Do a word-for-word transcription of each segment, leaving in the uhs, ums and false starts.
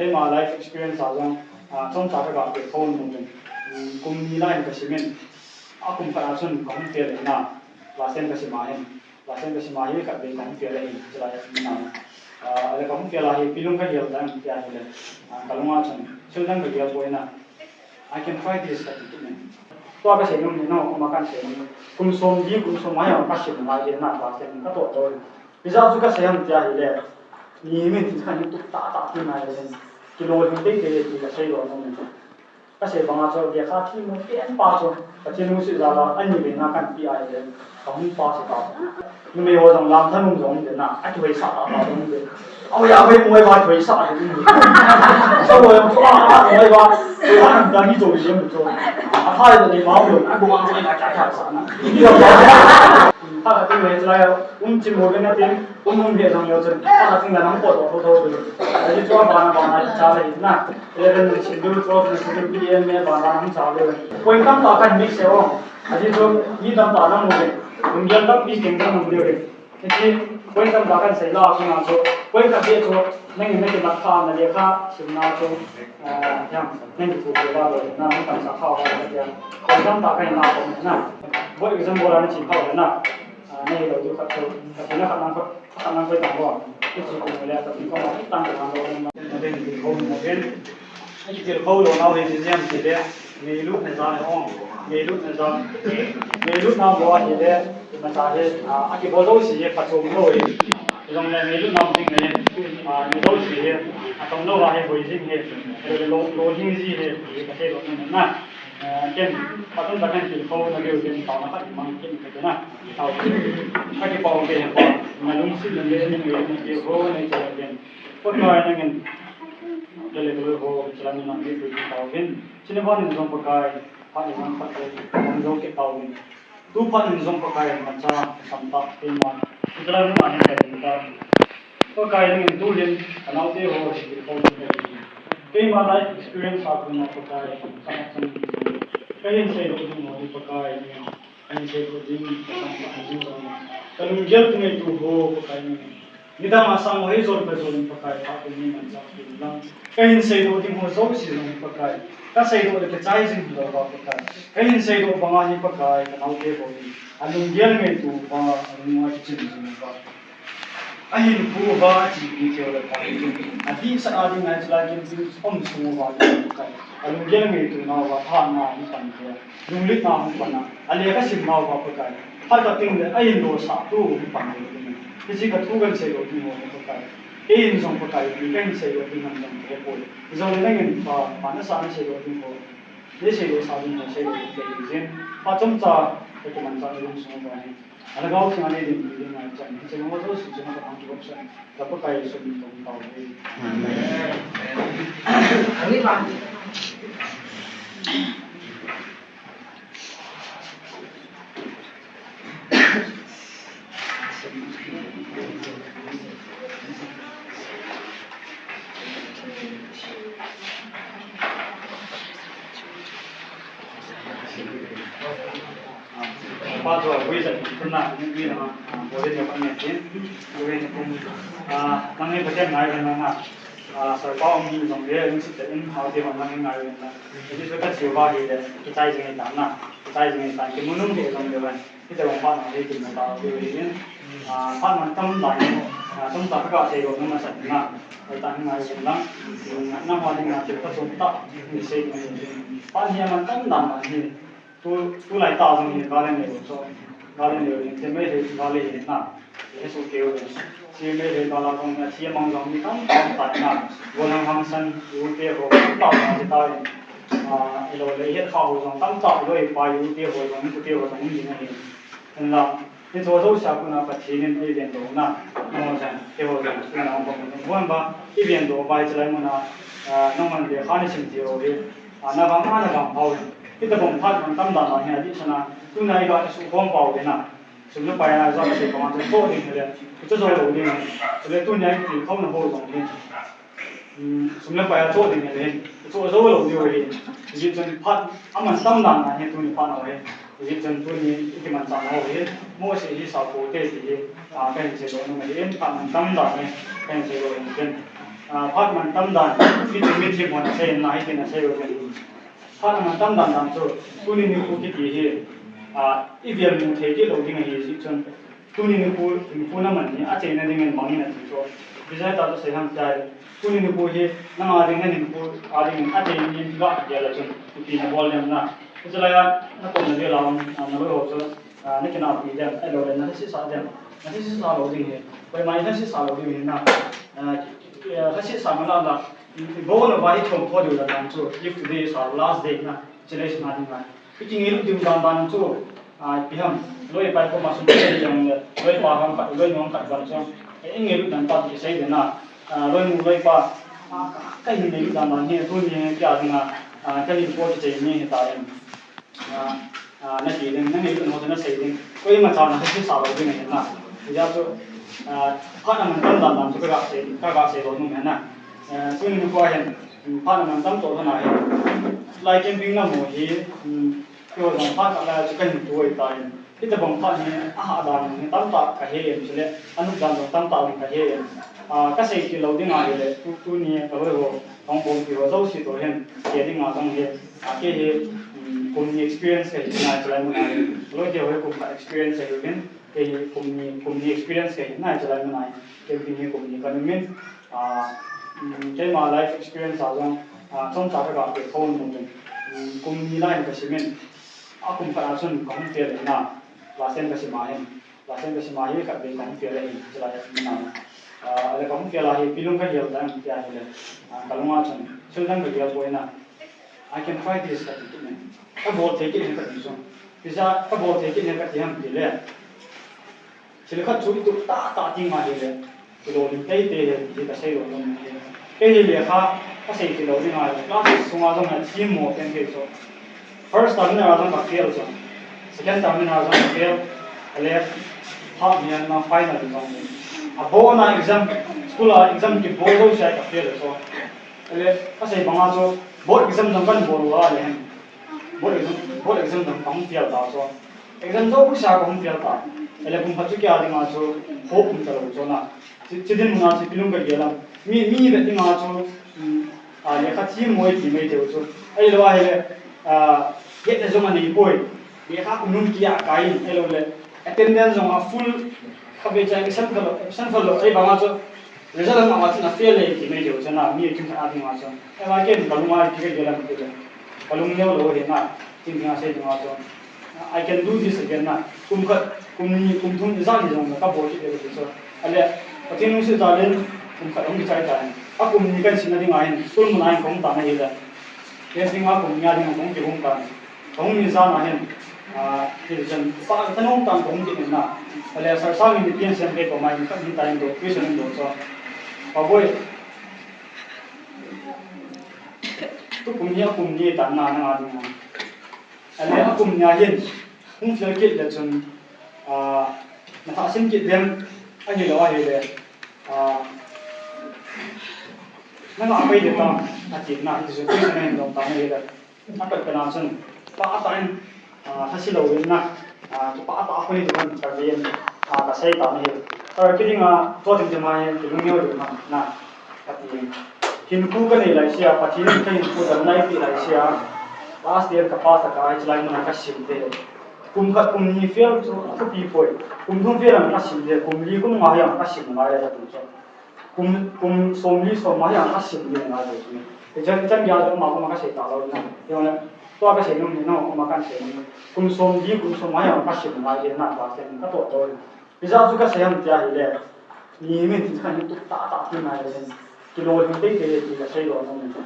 Keima life experience a jong, ah, chomcha kaga pe khom nom in. Hmm, kum ni lai hin kasim in. Akum khat a chun kahung fail in na. Class ten kasim a hin. Class ten kasim a hi khatvei kahung fail ahin. Chulai mun a. Ah, ale kahung fail a hi pilung kagel tan tia hile. Ah, kalung a chun. Thil dang kagel poi na. I can try this, kati kit in. Tua kasei nom hi, nangho koma kahin sei nom. Kum som li, kum som nga jong kasim lai hi na, class ten katoh lou. Ijeh chu kasei ham tia hile. Mi min tin khan tup tah tah ti ngai le. Kilolhing teitei ti kasei lou nom. Kasei banga chu, lekha themmo pen pa chu. Pathen lungset jal a, ani vei na kahin pe a hile. Kahung pass ta. Numei ho jong lam thanom jong um de na, akihoisah tah tah jong um de. Ahoi ahoi mo ai ba, kihoisah hi um de. Sa lo jong chu a, a mo ai ba. Koi ba nang dami jo jem chu. A thai da ni ma lo, a go a mo ai ba cha cha sa na. Tha ka ting le chulai, um chim ho na tin, um um he jong yo chun. Tha ka ting la nang pot ho tho tho. Aji chu ba na ba na cha le na. Eleven ni sim diu, twelve ni sim diu, P M le ba na nang cha le. Point tamtah kahin mix e o. Aji chu mi tamtah nang mu de. Lunggel tampi keng nang mu de. Hiche point tamtah kahin sei la, kona chu point khat beh chu nangin nakimat kha na lekha simna chu, ah, hiam, nang kithu kha ba lo, na nang tamsa kha ba lo tia. Point tamtah kahin la ko na. Board exam bol a na chim kha na. Ah, nahi lo diu khat chu, khat na khat nang khat, khat nang koi tang lo. Hiche kum le khat kum khat tang khat nang lo. Na ding ki ko mo gen. Akitilkhou lou nau hi ipi jeh ham tile, ngailut na jal hi o, ngailut na jal, ngailut na bou ahile, imacha hi, a, akibol jouse hi phachom lou hi, hijongle ngailut na um jing hi, a, mi jouse hi, atam lou a hi boi jing hi, lo, lo, lolhing ji hi, ti kasei lou nom na, a, ken, phatah in katilkhou na beu ken, taona khat mang ken ka na, tao, akipah u te hi, na lungset na le, na ngailut na te ho, na te ho ken, Pakai nangin, Gale gale ho, chulai mun a mi pui tauvin. Chini vang in jong Pakai, phat in jong Pakai, hung jou kit tauvin. Tu phat in jong Pakai, imacha, samtah, keima. Chulai mun a hin kai ding ta. Pakai nangin tu hin, kanaote ho, hi ho, hi ho. Keima life experience a kona Pakai, samtah, samtah. Kahin seidoh ding ho, Pakai, nangin. Kahin seidoh ding, ka lunggel thei ngaitu ho, Pakai nangin. Nidang a sang ho hi jol ka jol in Pakai, phat in nei manchah peh in lang. Kahin seidoh ding ho jouse jong Pakai. Kaseidoh le kichai jing lou va Pakai. Kahin seidoh banga hi Pakai, kanaote ho hi. Alunggel ngaitu va, alung a kichim jing va. Ahinkho uva, achepi teu le pa. Adihsah a ding ngai chulai kin tin um sung uva Pakai. Alunggel ngaitu nauva, phatna hi pan teu. Lunglhai na hung pan a. Alekha sim nauva Pakai. Phat khat teng le, ahin losah tu hung pan teu. Hiche ka thu kahin seidoh ding ho Pakai. Kei in jong Pakai, ipi kahin seidoh ding ham jong kahepoi. Hijongle nangin pa, pa nasa na seidoh ding ho. Nei seidoh sa ding ho, seidoh ding kahi jin. Pa chomcha, ka kimanchah na lungsung uva hi. Alhagao theng a nei dinpi ding ngai chan, hiche nangho jouse chunga ka thangvah kit u ahi, ka Pakai Jesu min in ka thum tauve. Amen. Pa chu a vui chan, tun na, ni vui na, a, bol in ka pan ngai tin, vui na kum, a, nang hi Pathen ngai ven lang na, a, soi pa um hi jong le, lungset tah in, hao ti hon nang hi ngai ven lang. Hiche chu ka chiu va hi le, kichai jing tan na, kichai jing tan, kimu nung hi jong le van. Hitabang phat na hi kin na ta hi le in, a, phat man tam lai, a, tam ta ka sei lo na ma san na, ai ta ngai ven lang, na ma ding na, chu ka chom ta, ni sei ngai. Phat hi man tam dan na hi. Tu, tulai tah jong hi gal anei u chu. Gal anei u hin, themgei hi gal ahi na. Hi soh kei u hin. Themgei hi gal a jong hi, athi amang jong mi tamtah tai na. Gollhang hangsan, i u te ho, tamtah tai tai. A, ilou le, ihet kha ho jong tamtah, ilou ipai, i u te ho jong, i pu te ho jong, um ding ahi. Hinla, hiche jouse a kona Pathen in eivendoh na. Nangho jong, keiho jong, tuna um bang, bon ba, ivendoh uva hiche lai mun a, a, nangman lekha nasim thei u hi. A, na vang a, na vang pha u hi. Hitabang phat man tam dan vang hi adih sana. Tuna iga sukhom pau hi na. Sum le pai a jong sei pang a choh ding hile. Choh jou lou ding. Chule tunia itilkhouna ho jong hi. Hmm, sum le pai a choh ding hile. Choh jou lou diu hi. Hijeh chun phat aman tam dan a hi tuni phat ho hi. Hijeh chun tuni ikimanchah ho hi. Mose hi sao poute ti hi. A, kahin seidoh nom ahi in phat man tam dan hi. Kahin seidoh nom ahi in. Ah, phat mantam dan, hitin mithi hon asei na, hitin asei u ahi. Phat mantam dan dan chu, tuni nikho kiti hi, ah, ivel mu thei kit lou ding ahi jeh chun, tuni nikho, hinkho na man hi acheina dingin bang in ati chu. Vijay ta chu sei ham tia hi. Tuni nikho hi, nang a ding, na hinkho a dingin acheina ding ga kigel a chun, ipi na bol dem na. Hichu lai a, na kom na vel a um, ah, na loi ho chu, ah, na kinahpi dem, ahilou le na lhasetsa dem. Na lhasetsa lou ding hi. Koima i lhasetsa lou ding hi na. Ah, ki, ki, ah, lhasetsa mana la. Ibola vai chom tho diu dan dan chu, if today is our last day na, chule sina ding a. I kingailut diu dan dan chu, ah, ipi ham, loi pai koma sum chai jong le, loi pa ham khat, loi nu ham khat bang chu, eh, i ngailut dan pa kisei ding na, ah, loi nu loi pa, ah, ka, ka hin ngailut dan dan hi, tuni hi kia ding a, ah, ka hin po kichai ni hi ta em. Ah, ah, na ti ding, na ngailut nau chu na sei ding. Koima chan na lhasetsa lou ding ahi na. Hijeh chun, ah, phat na mantam dan dan chu ka ga sei, ka ga sei lou nom ahi na. Eh, tuni nikho hin, um, phat na mantam toh lhon ahi. Lai camping na mu hi, um, keiho jong phat khat lai chu ka hin tu ahi tai. Hitabang phat hi, aha dan hi tamtah ka he em chule, anop dan jong tamtah jong ka he em. Ah, ka sei kit lou ding ahile, tu, tuni ka loi ho, hung bom ti ho jouse toh hin, kei ding a jong hi, ah, kei hi, um, kum ni experience kahi nai chulai mun a hi. Loi te ho hi kum khat experience ahiuvin, kei hi kum ni, kum ni experience kahi nai chulai mun a hi. Camping hi kum ni ka um in, ah, um, keima life experience a jong, ah, chomcha ka ga pe thou nom in. Um, kum ni lai hin ka sim in, a kum khat a chun ka hung fail in na, class ten ka sim a hin. Class ten ka sim a hi khatvei ka hung fail ahi, chulai mun a. Ah, ale ka hung fail a hi, ipi lung ka gel tam tia ahile. Ah, ka lung a chun, thil dang ka gel poi na. I can try this, ka ti kit in. Ka bol thei kit in ka ti chu. Ipi jeh a ka bol thei kit in ka ti ham tile. Thil khat chu i tup tahtah ding ahile. Kilolhin teitei ahi, ti ka sei lou nom e. Kei hi lekha, ka sei kit lou ding ahi, class six sunga jong hi athim mo pen kei chu. First terminal a jong ka fail chu. Second terminal a jong ka fail. Ale, half ni a na final jong. Abon a exam, school a exam kibol jouse a ka fail chu. Ale, ka sei banga chu, board exam jong kan bol uva le hen. Board exam, board exam jong ka hung fail ta chu. Exam jouse a ka hung fail ta. Ale, kum khat chu kei a dinga chu, hope um talou chu na. Chi, chi dinmun a chu ipi lung ka gel am. Mi, mi vet dinga chu, um, ah, lekha thim mo i ti mai thei u chu. Ahilou ahile, ah, hetna jong anei poi. Lekha kum lhun kia kai in, ahilou le. Attendance jong a full, khatvei cha absent khalou, absent khalou. Ahivanga chu, result a ma chu na fail e ti mai thei u chu na, mi kim khat a dinga chu. Ahivang ken ka lung a ipi ka gel am tile. Ka lung neo lou ahi na, tin dinga sei dinga chu. I can do this again na. Kum khat, kum ni, kum thum ijat ni jong le ka bol kit ding ahi chu. Ale, Pathen lungset jal in, kum khat hung kichai tan. A kum ni kan simna ding ahin, school mun ahin ka hung tan ahile. Ken ding a kum ni a ding ka hung kihung tan. Ka hung ni jan ahin, ah, ti jan, pa, ka hung tan ka hung kit in na. Ale, Sir Sang in ipi asei em kei koma in ka hung tan do, question in do chu. Pa boi. Tukum hi a kum ni tan na, na nga ding a. Ale a kum ni a hin, hung fail kit le chun, ah, na thah sim kit dem, ahilou ahile, ah, na ngah pai ding tam, ati na, hiti chun question ahin dong tan ahile. A pat pen a chun, pa a ta in, ah, thase lou in na, ah, pa a ta a koi ding ka ven, ah, ka sei tan ahile. Sir, kei ding a, tua ting ting ma hi, kilung neo ding ham, na. Ka ti. Hinkho ka nei lai sia, Pathen in ka hinkho damna eipeh lai sia. Last year ka pass a ka, hiche lai mun a ka sim te. Kum khat kum ni fail chu athupi poi. Kum thum fail a ka sim te. Kum li kum nga hi a ka sim ngai le ka tu chu. Kum, kum som li som nga hi a ka sim ngai le chu. Hichan, hichan gei a chu ama koma ka sei talou na. Hijongle, tua ka sei nom hi na, ama kan sei nom. Kum som li, kum som nga hi a ka sim ngai le na, class ten ka toh lou. Ijat chu ka sei ham tia ahile, mi min tin khan tup tahtah ti ngai le, kilolhin teitei ti ka sei lou nom e.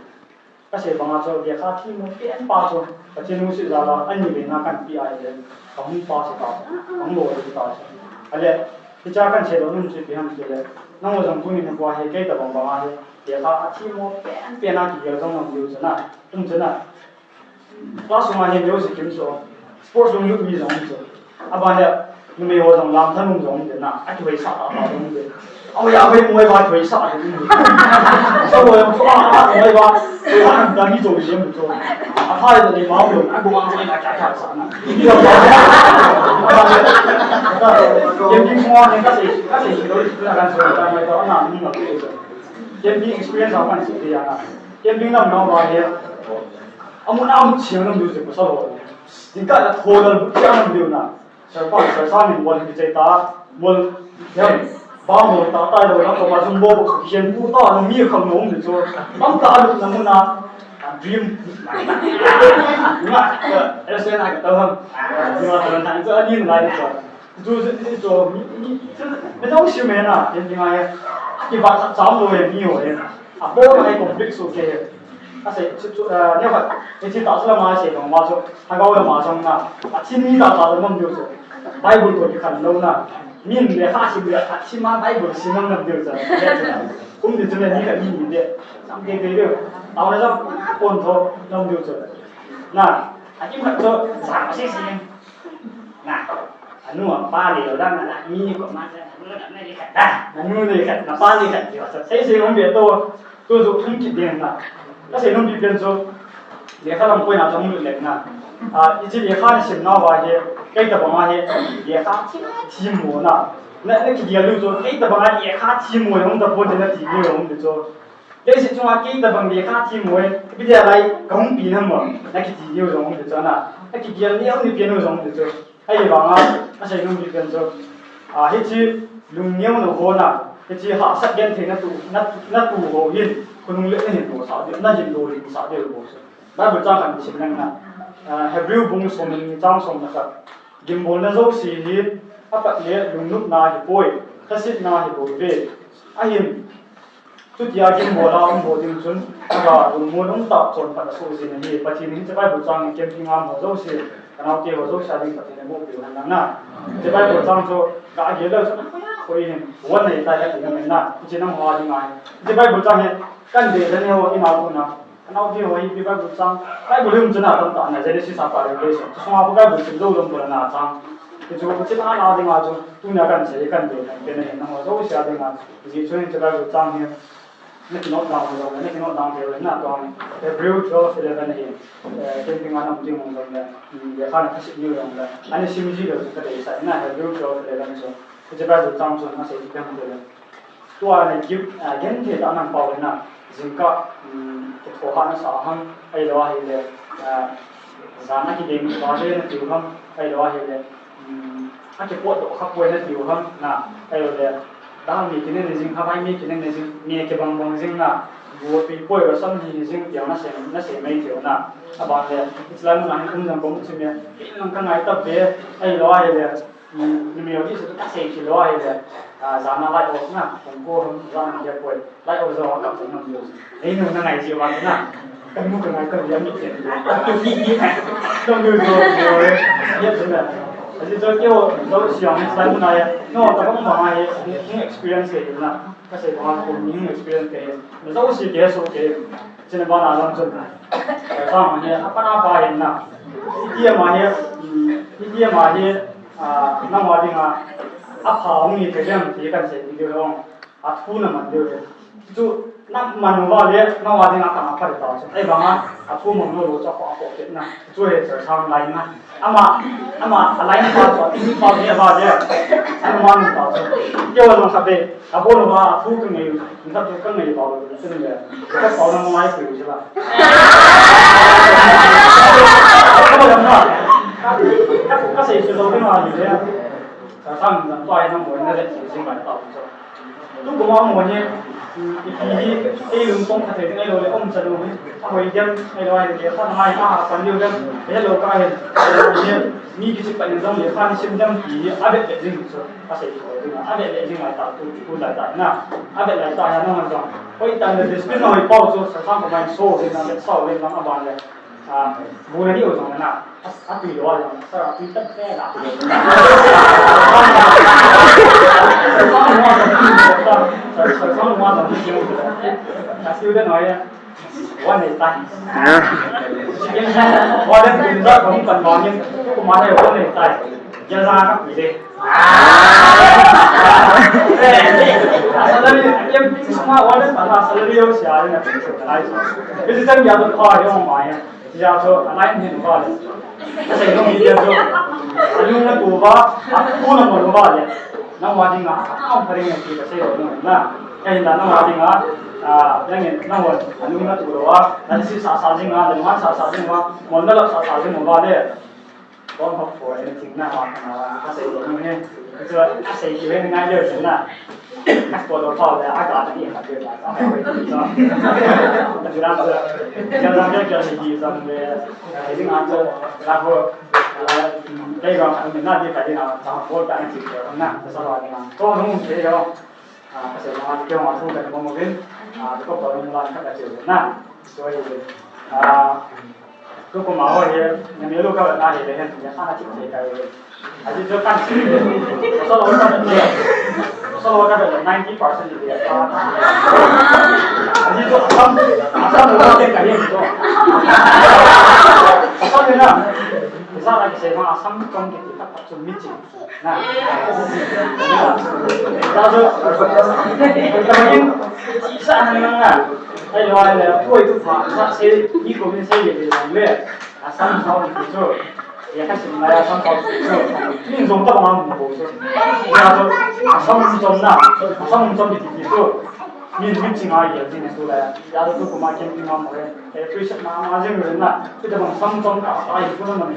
Ka sei banga chu lekha thim mo pen pa chu, Pathen lungset jal a, ani veina kan pe ahile, ka hung pass ta, ka hung lolhin ta chu. Ale, hiche a kan sei lou nom chu ipi ham tile, nangho jong tuni nikho hi kei tabang banga hi, lekha athim mo pen pen a kigel jong nom diu chu na, tum chu na. Class sunga hin music kim chu, sports lunglut mi jong um chu. Aban le, numei ho jong lam thanung jong um te na, akihoisah tah tah jong um te. Ahoi, ahoi, moi ba, kihoisah hi um te. Sa ho jong chu, ah, ah, moi ba, moi ba, da mi jong um chu. Athai le ma jong, agu ma jong, a kya kya sa na. Yem kim mo ne ka sei, ka sei lo, na kan so ta mai to, na mi ma ke. Camping experience a kan sei dia na. Camping nam na ba he. Amun amun chiang nam du se ko sa lo. Din ka la tho dal bu chiang nam du na. Sir pa, sir sa min bol ki chai ta. Bol. Yam. Ba mo ta ta lo na ko ba zum bo ko khian bu ta no mi kham no um de cho. Bang ta lu na mun na. Dream. Nga. Ese na ka ta ham. Ni ma ta na cho ni lai cho. Chu, chu, chu, chu, mi, mi, chu, mi dong siu me na, ken ti ngai. Ki ba sa cham lo ye mi yo ye. A bo na ai complete su ke. A se, chu, chu, eh, ne ba, e chi ta sa la ma se dong ma chu, ha ga wa ma chang na. A chi ni ta ta dong ma mi yo chu. Bible ko ki khan lo na. Min le ha si le, a chi ma Bible si nam nam de chu. Kum ni chu ne ni ka ni ni de. Sam ke ke de. A wa na sa pon tho nam de chu. Na, a kim khat chu, sa ma se si. Na, anu apa le lo dang na mi ko ma sa anu na le khat da. Anu le khat, na pa le khat, yo sa sei sei hung be to, to jo thum ki den na. Ka sei nom bi pen jo. Lekha lam koi na chang lu le na. A, i chi lekha na sim na wa he, kai ta ba ma he, lekha thi thi mo na. Na, na ki dia lu jo, kai ta ba ma lekha thi mo hung ta pon na ti ni hung de jo. Leiset chunga kei tabang lekha thi mo e, ipi dia lai ka hung pi na mo, na kiti neo jong um te chu na, na kigel neo ni pen jong um te chu. Ahivanga, asei nom ni pen chu. A, hichi lungneo na ho na, hichi hahsat genthei na tu, na, na tu ho hin, khonung le na hin lo sa de, na hin lo hin sa de lo se. Bible chang khat sim lang na. A, Hebrew bung som ni chang som na khat. Gimbolna jouse hi, apat le lungnopna hi poi, lhasetna hi bou ve. Ahin, chutia gimbolna um ho ding chun, aga lungmon um tah chonphat asoh jin ahi. Pathen in hiche Bible chang hi camping a um ho jouse, kanaote ho jouse a ding Pathen in aboh peh u hen lang na. Hiche Bible chang chu, ka gel leu chun, akoi akoi hin, von nei tai kati nom in na. Hiche nangho a ding ahi. Hiche Bible chang hi, kan dei le neiho in a kona. Kanaote ho hi Bible chang, Bible hi um chun atam tah na, Genesis a pat Revelation. Chu sunga Bible sim jou lom bol na chang. Hichu, hiche ana ding a chu, tunia kan sei, kan dei, kan dei na hin, nangho jouse a ding a. Hijeh chun hiche Bible chang hi, na ki note down jong le, na ki note down thei le na tong. Hebrew twelve eleven hi, eh, camping a na um ding jong le, mm, lekha na ka sim ding jong le. Ana sim ji leu chu ka deisah na Hebrew twelve eleven chu. Hiche Bible chang chu na sei ji pen le. Tua le ki, ah, genthei tah nang pao le na. Jingkah, mm, kithohhat na sa ham, ahilou ahile, ah, jan a kiding va le na tiu ham, ahilou ahile, mm, akipotdoh kha poi na tiu ham na, ahilou le, dang mi kinen jing, khavai mi kinen jing, mi kibang bang jing na, bu pi poi va sam ni jing, tia na sei, na sei mai tiu na. Aban le, Islam na hin um jang bang chim e, pi nang ka ngai ta ve, ahilou ahile, Numei ho ding chu ka sei thei lou ahile, ah, jan a light off na, kong ko ham jan a dia poi. Light off jong a kap jong nam lou. Ei nu na ngai ji vang na. Ka nu ka ngai ka lia mi chen. Nam lou jo jo. Ye chen na. Aji jo keiho, jo siang ni sai na ye. No, ta bang bang ye. Ni experience ke na. Ka sei bang ko ni experience ke. Na jo si ke so ke. Chena bana lam chun. Sang hi, apana pa hin na. Itia ma hi, mm, itia ma hi, ah, nangho dinga, apha hung hi thei jeng ti kan sei diu hong. Athu na man diu hi. Chu, na man uva le, nangho dinga ka apha ta chu. Ahivanga, athu man lou lou chu apha apha na. Chu hi chu sang lai na. Ama, ama, a line pa chu, a line pa hi ava le. Anuman pa chu. Keiho jong khatvei, abon uva, athu ka ngei, khat chu ka ngei pa lo, ka ngei le. Ka pa na ngai pu chu la. Ka, ka, ka sei chu lo ma ni le. Ka sang dan pa na mo na le, sing mai pa chu. Tukum a mo hi, um, ipi hi, ei lungtong kha thei ding ahilou le, um chan u hi, ahoi dem, ahilou ahile, kha na mai kha ha pan diu dem, hello ka hin, hi, mi kichep pa in jong le, kha ni sim dem ti hi, avet vet jing chu, asei chu ding, avet vet jing lai ta, tu, tu lai ta na, avet lai ta ya na man jong. Hoi tan le, discipline hoi pau chu, sa sang ko mai so, le na, le so, le na, aban le. Ah, bu na diu jong na. A, atui lou a jong. Sir, atui tah te na. Sir, sir, sir, sir, sir, sir, student hoi. One day time. One day time, one day time. Jaza ka pide. Salary, camping suma one day time salary yo siya na. Kasi tan ya to pa yo ma ya. Hijeh chun a line hin uva le. Kasei nom hi chu. Alung na tu uva, athu na mon uva le. Nangho dinga, a, a, pharing ti kasei nom na. Kahin da nangho dinga, Ah, nangin, nahon, anung natu lou a, nasi sasa jing a, nalungan sasa jing a, mon nalap sasa jing uva le. Don't hope for anything na, ma, ma, ma, asei lou nung he. Chu, asei kiu he ngai leu sin na. Aspot lou pau le, aga na ni ma ke ba, sa, sa, sa. Ka jira sa. Ka jira sa, ka jira sa, le. Ka jira sa, la ho. Dai ga, na di ka jira sa, ho ka ni ki na, sa ba ni na. To nung se yo. Ah, ka sei ma, kei ma thu ka mo mo vin. Ah, ko ko ni la ka ka che na. So, eh, ah, tu ko ma ho ye, na mi lo ka na ye le hen, ya ka na chi che ka ye. A ji jo kan che. So lo ka che. So lo ka che ninety percent ye ka. A ji jo sam, sam lo ka ye jo. Sam na. Sa na ke sei ma, sam kom ke ta chu mi chi. Na. Sa jo. Ka ma yin, chi sa na na. Ai lo ai le, koi tu pha, sa se, ni ko min se ye le le. A sam sa ni chu. Ya ka sim la ya sam sa ni chu. Ni jong ta ma mu ko chu. Ya jo, a sam jong na. A sam jong ni ti chu. Min, min ching a ye jing tu la. Ya tu ko ma kem ni ma mo le. Eh, appreciate ma, ma jing le na. Tu ta bang sam jong ka, ai ko na ma ni.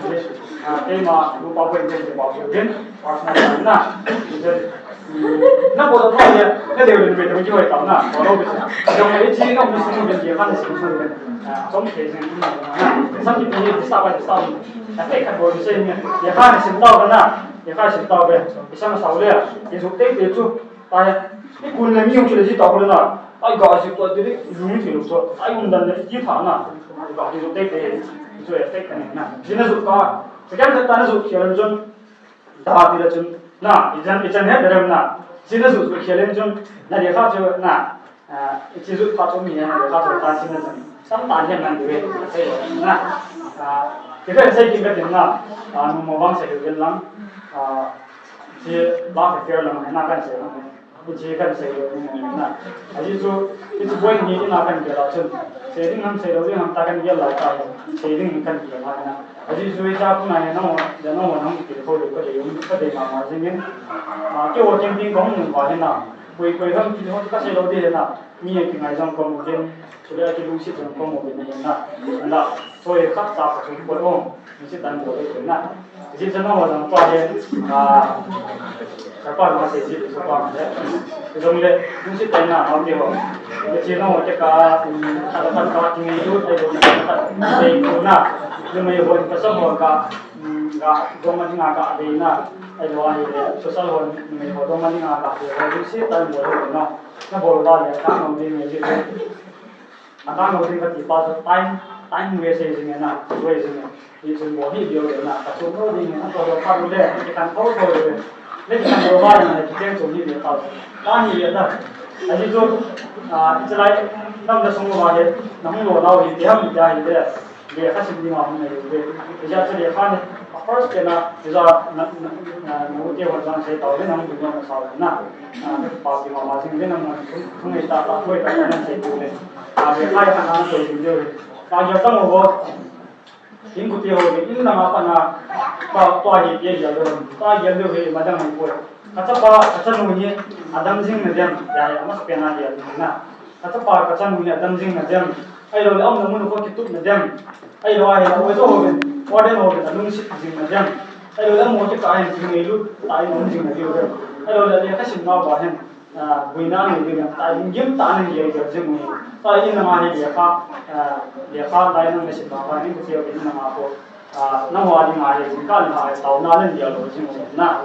Ah, kei ma, lu pa ko in, kei pa ko in. Personal na. Na bo da pa ye, na de le me de ki wai ta na. Ko lo bi. Jong le chi no mi su de ye kan su su. Ah, jong ke jing na. Sam ki ni sa ba sa. Na te ka bo se ni. Ye kan sin ta na. Ye kan sin ta be. Isa ma sa le. Ye ju te te chu. Ai, i kun le mi jong chu le ji ta ko le na. Ai ga ji ko de le, ju mi chu so. Ai un dan le ji tha na. Ga ji so te te. Ju e te ka ni na. Ji na ju ka. Second set ta na ju khel chun. Da ti le chun. Na, i jan, i jan he de na. Ji na ju ju khel chun. Na de kha chu na. Ah, i ji ju kha chu mi na de kha chu ta ji na chun. Sam ta ni na de. Na. Ah, ke ka sei ki ka tin na. Ah, nu mo bang sei ki lang. Ah, Chi ba fe fair lang na kan sei lang. Chi kan sei lou ni na. Aji chu, hichu point ni na kan gel a chun. Sei ding ham sei lou ding ham ta kan gel lai ta. Sei ding kan gel lai na. Aji chu hicha pu na na mo, ya na mo na mo ki ko ko de yung ka de ma ma jing in. Ah, kei wo kem ding kong nu ba ni na. Koi koi ham ki ho ka sei lou de na. Mi ye ki ngai jong kong mu den. Chule a kilungset jong kong mu den na. Na. Choi khat ta ka chu ko o. Lungset tan ko de na. Ji chan ho jong pa he, ah, ka pa ma se ji so pa he. Jong le, mun si tai na, ma ke ho. Ke chi no ke ka, um, ka ka ka ki ni lu tai lo na ka. Dei ko na. Ni mai ho ka sa ho ka, um, ka, dong ma ni nga ka dei na. Ai lo ai le, so sa ho ni mai ho dong ma ni nga ka dei. Mun si tai mo ho na. Na bol ba le, ka no ni ni ji. Atang lo ding kati pa chu time, time waste jing na, waste jing. Ni chun bol hi dio le na, ka chun lo ding na, to lo pa lo le, ni kan tho tho le. Ni kan lo ba na, ni chen chu ni le pa. Ta ni le ta. Aji chu, ah, chalai, nam da sung ba he, na hung lo lau hi, ti ham ja hi le. Le ka sim ni ma hung le le. Ja chu le ka ni, first ke na, ja na, na, na, na, te wa jang se tau le, na hung ni ma sa na. Ah, pa ti ma ma jing le, na mo, hung ni ta ta, koi ta na se tu le. A ve khai kha na to jing de. Ka ja ta mo bo. In ku ti ho de, in na ma pa na. Pa, pa hi ti ja de. Pa ja de he ma dang ko. Ka cha pa, ka cha nu ni adam jing na dem. Ya ya ma pe na de na. Ka cha pa, ka cha nu ni adam jing na dem. Ai lo le om na mun ko ki tu na dem. Ai lo ai lo to ho de. Wa de ho de lung si jing na dem. Ai lo le mo ki ka hin jing nei lu. Ta in jing na de. Ai lo le le ka sim na ba hin. Ah, buina ni ding, ta ding gim ta ni ye ye jing ni. Ta in na ma ni ye kha, ah, ye kha ta in na si ta ba ni ku ye na ma ko. Ah, na wa ni ma ye jing ka na ai tau na len ye lo jing ni na.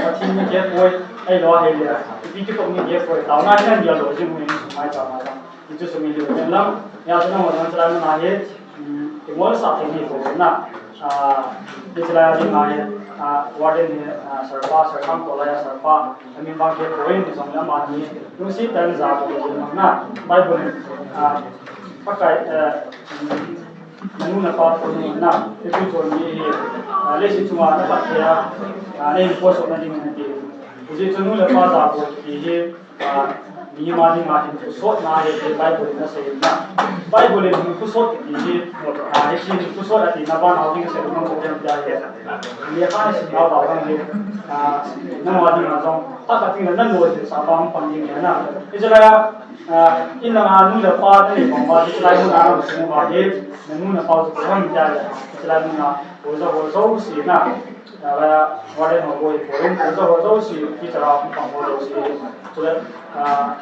Ka tin ni ye ko, ai lo he ye. Ti ki to ni ye ko, tau na len ye lo jing ni mai ta ma ta. Ni chu su mi lu len lam. Ya na wa na ta na he. Ti mo sa te ni ko na. Ah, ti chila ni ma he, ah, warden ni, ah, sir pa, sir kam ko la ya sir pa. Ami ba ke ko ni jong la ma ni. Lu si tan za ko ni na. Bible ni. Ah, pa kai, eh, nu na pa ko ni na. Ti chu ko ni he. Ah, le si chu ma na pa ya. Ah, le ko so na ni ni. Ti chu nu le pa za ko ti he. Ah, Mihem a dinga hin khosot na ahi ti Bible in asei na. Bible in hin khosot ti hi, ah, hiche hin khosot ati na ban a ding asei na mo dem ta hi. Lekha nasim na ba dang hi, ah, nangho dinga jong, phat khat teng le nalolhinsah pa hung pang ding ahi na. Hiche lai a, ah, in langa nu le pa nanei bang uva, hiche lai mun a namu uva hi, nanu napa u chu koi ham ti le, hiche lai mun a, oja ho jouse na. Ah, warden ho bou hi poi, oja ho jouse, teacher a hung pang ho jouse. Chule, ah,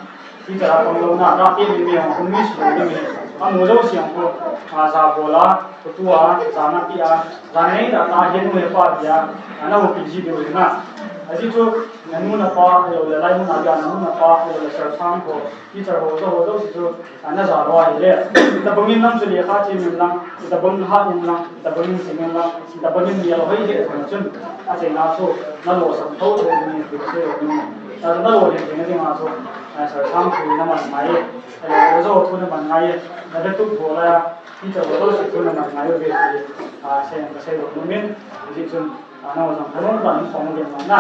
teacher a pang louna, ka ti mi mi hung mi su mi mi. Amu jouse hung ko, ah, ja bol a, ko tu a, ja na pi a, ja nei na ta hin mi pa dia, ah, na houpi ji diu na. Ajeh chu, nanu napa, ahilou le, lai mun a dia, nanu napa, ahilou le, sir sang ho, teacher ho, oja ho jouse chu, ah, naja lou ahile. Tabang in nang chu lekha sim in lang, tabang in hat in lang, tabang in sim in lang, tabang in mi a hoi he jong chun, achaina chu nalosam thou thou ding ahi ti kasei lou ding. Nalolhin ding ding a chu, ah, sir sang thu naman ngai e. Eh, oja thu naman ngai e. Nade tu bol a, teacher ho jouse thu naman ngai uve ti, ah, sei, kasei lou ding in. Ajeh chun, ah, nangho jong thalung tah in pang uvin lang na.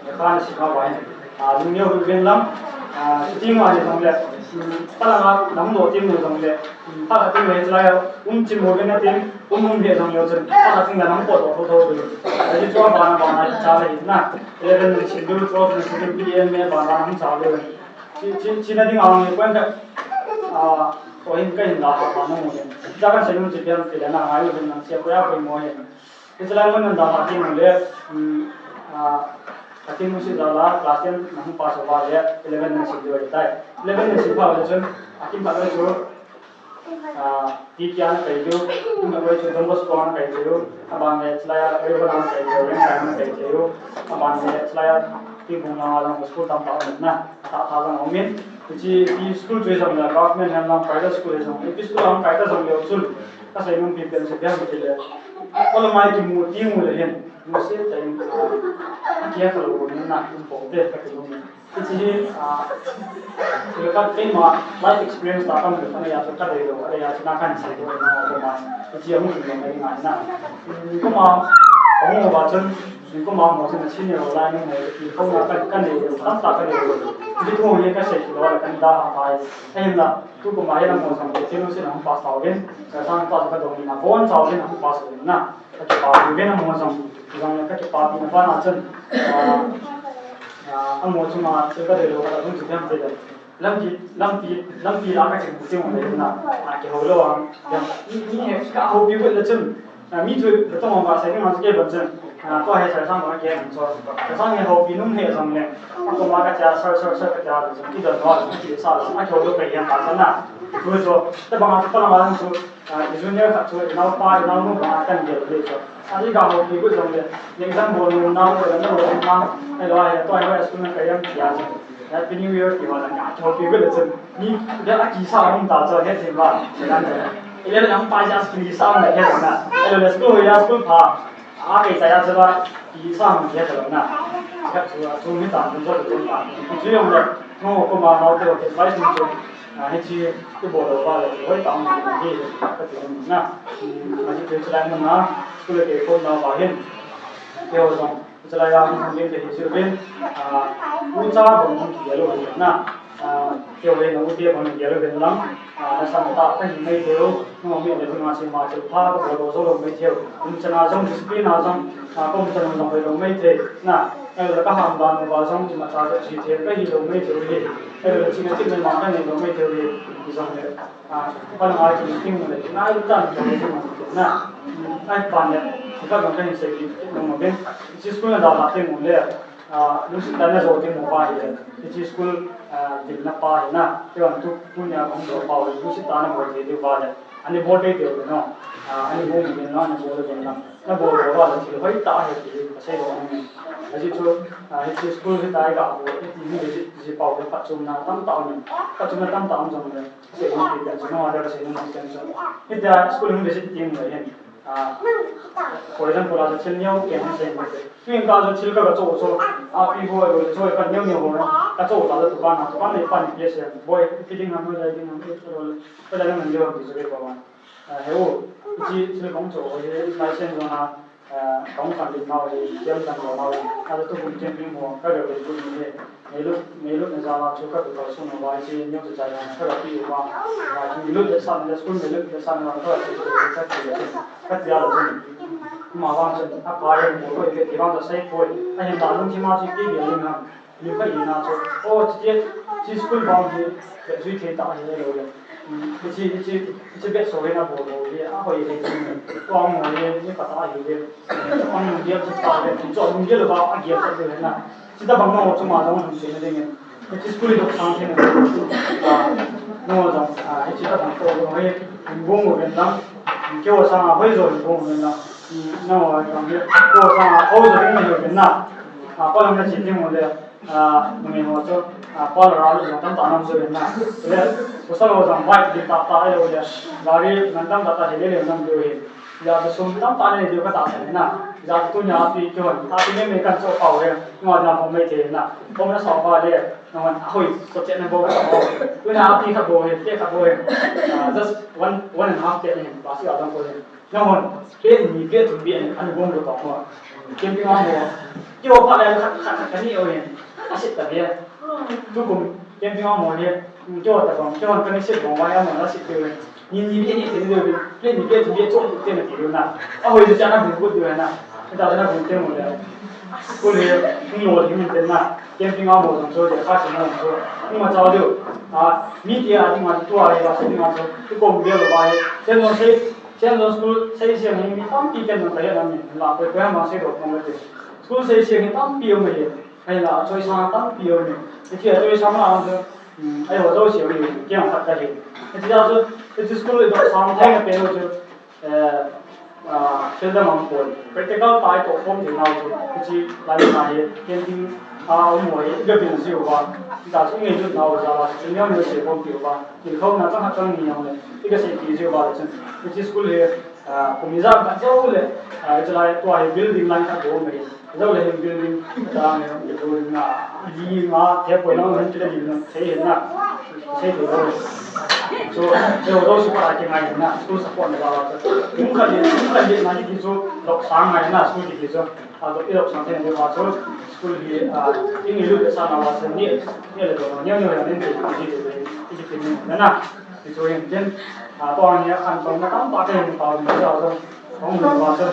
Lekha nasim a va hin, ah, lungneo hih uvin lang. Ah, chuti ngai jong le, um, pa langa nahung lo teng u jong le, um, phat khat teng le hiche lai a um chim uvin na tin, um um hi jong le chun, phat khat teng le nahung potdoh thou thou uvin. Ajeh chu aban aban a kicha le hin na. Eleven nasim diu, twelve nasim diu, P M a ban a nahung cha le. Chi, chi, chi na ding a ngai point khat, ah, ko hin ka hin la ha pa mo mo hin. Ja kan sei nom chu pian ti le na ngai uvin lang sia ko ya ko mo hin. Hiche lai mun a dalha teng u le, um, ah, ka tin mu si jal a, class ten nahung pass uva le, eleven nasim diu ahitai. Eleven nasim pha le chun, akimkhat le chu, ah, P T A nakai diu, akimkhat le chu Don Bosco nakai diu, aban le hiche lai a, Reverend nakai diu, Reverend nakai diu, aban le hiche lai a, Tingkong langa jong school tamtah um in na, atah tah jong um in. Hiche, hiche school chu hijong le government hen lang private school hijong, L P school a hung kai ta jong leu chun, kasei nom pen chu ipi ham itile, kholama kimu teng u le hin, nusia tah in, ah, akihe khalou u na um pou te kati nom in. Hiche hi, ah, thil khat keima life experience tah kamu le khat a chu kadei lou, kadei a chu na kansei lou na, koma. Hiche a hung lou mai ngai na. Koma, kahung uva chun, Kum a mo chun senior ho lai nung ho, ti ho na ka, kanei lou, tamtah kanei lou. Hiche thu hi kasei lou le kan dalha tai. Ahinla, tukum a hi nangho jong, T N O C nahung pass tauvin, ka sang pa ka dong na, bon chauvin nahung pass uvin na. Ka kipa uvin nangho jong, jong ka kipapi na bana chun, ah, ah, amaho chunga thil kadei lou, ka dong chu dem te le. Lampi, lampi, lampi la kaching ching le na, ah, kihou lou ang, dem. Ni, ni he, kahoupi got le chun, Ah, mi thu, ka tong ka sei ni ma chu kei ban chun. Ah, tua hi sir sang ka kei ban chu. Sir sang hi houpi nom he jong le. Tua ma ka cha sir, sir, sir ka cha le jong. Kidon lou, kisa lou, akihou lou ka hiam ta sa na. Thu chu, tabang a chu pa lama chu, ah, junior khat chu, inaupa, inaonu bang a kan gel le chu. Ani ka houpi got jong le. Exam bol nom nau le, na bol nom nau. Hello, hello, tua hi school na ka hiam tia chu. Happy New Year, ti ho la, ka houpi got le chun. Ni, dia a kisa um ta chu, he thim ba. Ile le nang pa ja school kisa um le he na. Ile le school ya school pha. A kei ta ya chu ba, kisa um le he na. Ka chu, chu mi ta, chu chu ta. Chu yong le, no, ko ma, no, te, te, bai sun chu. A, hiche, tu bol lou ba le, hoi ta um le, he, ka ti um na. A, hiche, chu lai na, school ke ko na ba hin. Ke ho jong. Chulai a hung hung ding te hi chu vin, ah, ucha bang hung kigel u hi na, ah, keu le na u te bang kigel u vin lang, ah, na sam ta ka hi mai thei u, no mi le ma si ma chu pha ka bol lou jou lou mai thei u, um chana jong discipline a jong, ah, kum chana jong lou mai thei na, eh, ka ham dan uva jong ma cha ji thei ka hi lou mai thei u hi, eh, chi na chi mai ma ka nei lou mai thei u hi, jong le. Ah, pan ngai chu ting le, ngai lu tan chu na. Ai pan le, ka jong ka hin sei di, nong mo ben. Hiche school na dalha teng u le, ah, lungset tah in na jo teng u pa hi le. Hiche school, ah, dilna pa hi na. Kei vang tu, tunia kahung jo pa u le, lungset tah in na bol thei diu pa le. Ani bol thei diu le no. Ah, ani bol diu le no, ani bol diu le no. Na bol lou va le thil hoitah ahi ti kasei lou ahi. Ajeh chu, ah, hiche school hi tai ga bol, hiti hi le ji, ji pau le phatchomna tamtah um. Phatchomna tamtah um jong le. Sei nom pen chu, nangho a kasei nom pen chu. Hitia school hung visit teng le hin. Ah, for example, a thil neo pen hin sei nom pen. Tuin ka chu thil ka, ka cho cho. A pi ho lo cho ka neo neo ho. Ka cho ta chu dukan a, dukan nei pan pi se. Boi, ipi ding ham, lai ding ham, ipi lo le. Ka la nang neo ti chu ke pa ma. Ah, he u, hiche thil kong cho hi, license jong a, ah, kong kan din nau hi, tiam kan lo nau hi. A tu kum tiam ding ho, ka le le tu ni he. Meilut, meilut na jala chu ka tu ka sung na vai chi nyo chu jai na ka pi u ba. Ba ki meilut le san le school meilut le san na ka chi ka chi le ka chi ya le chi. Ma ba chi a ka ye ko ko ke ti ba sa sai ko. A hin da lung chi ma chi ki ye ni na. Ni ka ye na chu. O chi ti chi school ba ni ke zui ke ta ye lo le. Hiche, hiche, hiche beh so hena bol bol hi, a hoi hei chu, ko ang hoi hi, ni pata hi hi. Ang hung gel chu ta le, chu hung gel ba, a gel chu na. Chuti bang ma chu ma jong hung se na ding. Hiche school dok sang thei na. Ah, no jong, ah, hiche ta bang ko hoi, hung bong hoi na. Keo sang a hoi jo hung bong hoi na. Na hoi jong hi, keo sang a hoi jo ding na hoi na. Ah, pa lang na chi ding hoi le. Ah, nungai ho chu, ah, pa le ra lu jong tamtah nam chu na. Le, pasal ho jong vai ding tah tah ahi le. Gari ngan tamtah tah hi le le nam ding hi. Ja chu sum tamtah nei ding ka tah na. Ja chu tunia pi chu hon. A pi nei nei kan chu pau he. Nga ja hom mai the na. Hom na sa ba le. Na hon a hoi so che na bo ka bo. Tunia pi ka bo he, ke ka bo he. Ah, just one, one and a half te ni. Ba si a dang ko he. Nahon, plate ni, plate thum bia ni, ani bom lo pa mo. Camping a mo. Kio pa le khat, khat, khat, khat ni o yen. Asit ta bia. Tukum, camping a mo ni. Kio ta bom, kio kan ni sit bom, wai a mo na sit bia. Ni, ni bia ni, ni bia. Plate ni, plate thum bia, chok, plate na ti na. A hoi cha na bu bu na. Ta na bu te mo le. Ko le, ni lo ni te na. Camping a mo jong so, de kha si na so. Ni ma chao de. A, mi ti a, ni ma tu a, ba se ni ma so. Tukum bia lo ba ye. Sen no se. Saint John School seiseng hi mi tampi ken nung kahe na mi la koi koi ma sei ro kong le. School seiseng hi tampi um hi. Ahi la choi sang tampi um hi. Hiche choi sang la ang chu, um, ahi ho jouse hi kiang khat kahi. Hiche a chu, hiche school le dok sang thei na pe lo chu, eh, ah, thil dang ang pon. Practical tai to form ding nau chu. Hiche lai na hi, ken ding a um ho hi, ga bin jiu ba. Hiche a chu ngei lut nau ja la, chu neo neo sei form tiu ba. Tilkhouna chang khat chang ni jong le, i kasei ti jeh uva le chun, hiche school hi, ah, kum ijat khat jou le, ah, hiche lai tua hi building line khat bou mai. Jou le hin building, ta ne, building na, li nga, the poi lang hin chule li na, sei hin na, sei thei lou. So, sei ho lou su pa ki ngai hin na, school support na ba wa. Kum khat le, kum khat le na ki chu, dok sang ngai na, school ki chu. A, i dok sang thei na ding uva chu, school hi, a, i ngailut le sa na uva chu, ni, ni le dong, ni, ni le nin te, ni te, ni te, ni te, na, ni chu hin tin, a, tua hi a khan tong na tam pa te hin tao ni sa chu, hung ni uva chu,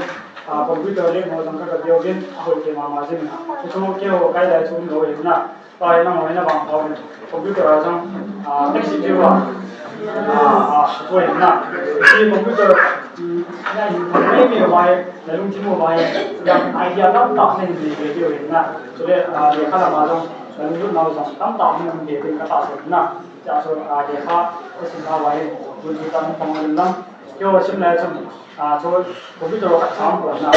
a, computer le mo jong ka ka deu din, a hoi ke ma ma jin na. Ni chu keiho kai dai chu um lou hin na. Tua hi nangho hi na vangpha uvin. Computer a jong, ah, basic view a. Ah, ah, tua hi na. Hi computer, um, na hin thang mai mai vai, na lungthim u vai. Na idea tamtah na hin nei ve diu hin na. Chule, ah, lekha lama jong, na lunglut nau jong tamtah na hin nei ve ding ka tahsan na. Chua chu, ah, lekha, ka sim nau vai, lunglut tam pang lang. Keiho sim lai chun, ah, chu computer khat chang pon na,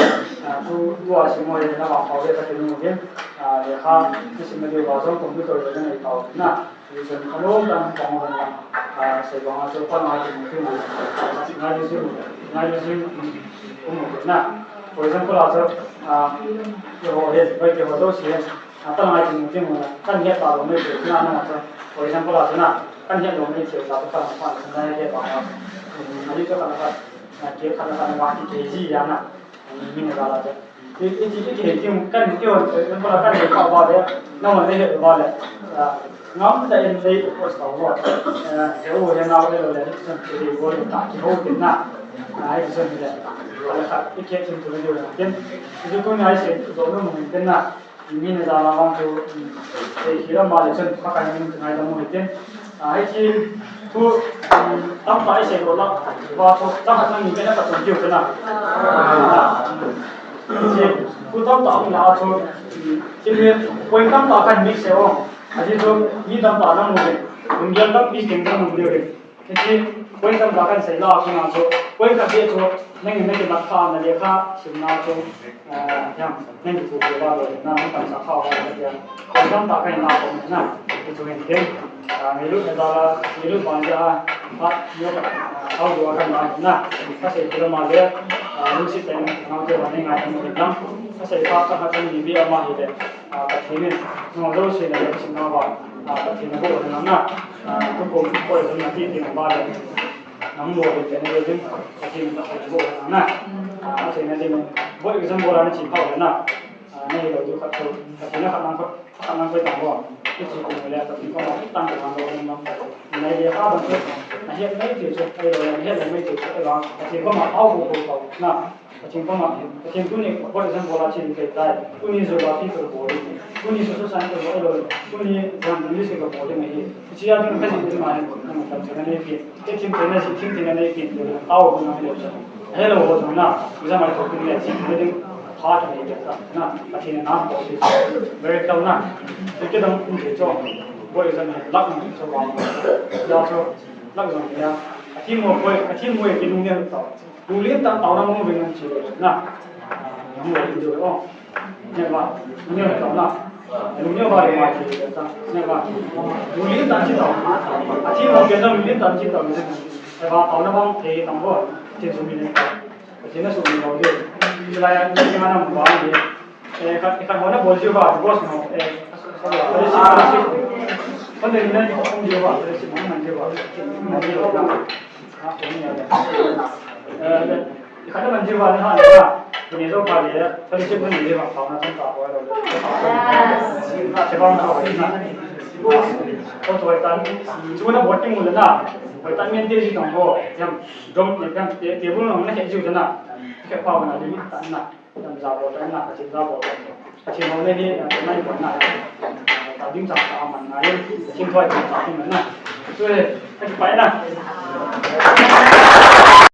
ah, chu, tua sim ho hi na vangpha uve kati nung uvin, ah, lekha, na sim na diu va jong computer le na nei pau na, hichun alom dan pang ho na, ah, sei bang a chu pa ngai ti mu ti mu, ngai ti mu, ngai ti mu, um, um, na. For example, a chu, ah, keiho hi, bai keiho jouse hi, a, ta ngai ti mu ti mu na, kan het ta lou mai ti na na chu. For example, a chu na, kan het lou mai ti ta chu kan pan na het ta na. Um, a ni chu kan ka A, ke khat khat na ki ke ji ya na. Min ga la te. I, i ti ki ke ti kan ti on, ko la kan ka ba de. Na ma le he ba le. A, ngam ta en le ko sa wo. A, he wo he na wo le le. Son ke de wo ta ki ho ke na. A, ai son le. Ala ka ke ke tin tu le na. Ken. Ju tu na ai se do no mo ke na. Min ja la vang chu, um, sei hira ma le chun, pa kan min ngai da mo hitin. A, hiche, thu, um, tamtah i sei lou la, va thu, chang khat chang ni beh na ka chun kiu kana. A, um, hiche, thu tamtah um la chu, um, hiche point tamtah kan mix e o. Hiche chu, mi tamtah na mu de. Hung gel tampi keng kan mu de. Hiche point tamtah kan sei la, kona chu point khat beh chu nangin na kimat kha na lekha simna chu, eh, hiam, nang kipu pe ba lou na, nang pan sa kha ba lou hiam. Point tamtah kan la ko na, hichu hin ken, ah, ngailut na dala, ngailut ban ja, ha, yo ka, ah, au do kan la na, ka sei kilo ma le, ah, lu si pen, nang te ba ngai mo na, ka sei pa ka ha kan ni bi ama hi le. A, Pathen in, nung jouse na le, Pathen na ba, a, Pathen na bo na na, a, tukum ko na ti ti na ba le, nang bo le, na le din, Pathen na bo na na, a, Pathen na din, bo exam bo la na chi pa na, a, na hi lo du khat ko, Pathen na khat nang ko, Anang koi tang ho. Hiche kum le Pathen koma tang tang lo, nang nang. Nai le ha ban chu. Na het mai thei chu, ahilou le na het mai thei chu, ahilou. Pathen koma thao ko ko na. Pathen koma, Pathen tuni, for example, a chin kei tai. Tuni Yoga teacher bol ding. Tuni social science bol ding. Tuni journalist bol ding ahi. Hiche a ding kha ji ding ma hin, nang tam chana nei pi. Te thim te na ji, thim te na nei pi. Thao ko na le. Hello, ho jong na. Exam a ko pi le, ji ding. Pha ta nei ta na. Pathen na ko si. Very tough na. Te ke dang kun ke cho. Boy exam lak na cho ba. Ya cho. Lak jong ya. Athi mo boy, athi mo ke nung ne ta. Lunglen tah in taona mong uvin nang chi na. Nang lunglen diu o. Ne ba, lunglen tah na. Lunglen ba le ma chi ta. Ne ba. Lunglen tah in chi tah. Athi mo ke nang lunglen tah in chi tah. Ne ba, taona mong thei tang bo. Chi sum ni ne. Chi na sum ni bo de. Chi lai ni ma na ba ni. Eh, khat, khat ho na bol jiu ba, boss no. Eh, sorry, sorry. Kon de na ni ko jiu ba, sorry, sorry, man jiu ba. Man jiu ba. Ah, ko ni ya. Eh, khat na man jiu ba na ha na. Ko ni jo ba le, sorry, sorry, man jiu ba, pa na ton pa ko lo. Che ba na ko na. Ko to tan. Chu na voting mu le na. Ko tan men de ji tong ko. Yam, dom ne kan te, te bu no na ke jiu na. Ke pa na limit tan na. Jan ja bol ta na, ka chin ja bol ta. Ka chin ho ne hi, eh, ka mai bol na. Ka ding chang ka man na, yin, ka chin thoi chang ka man na. Chu he, ka chi pai na.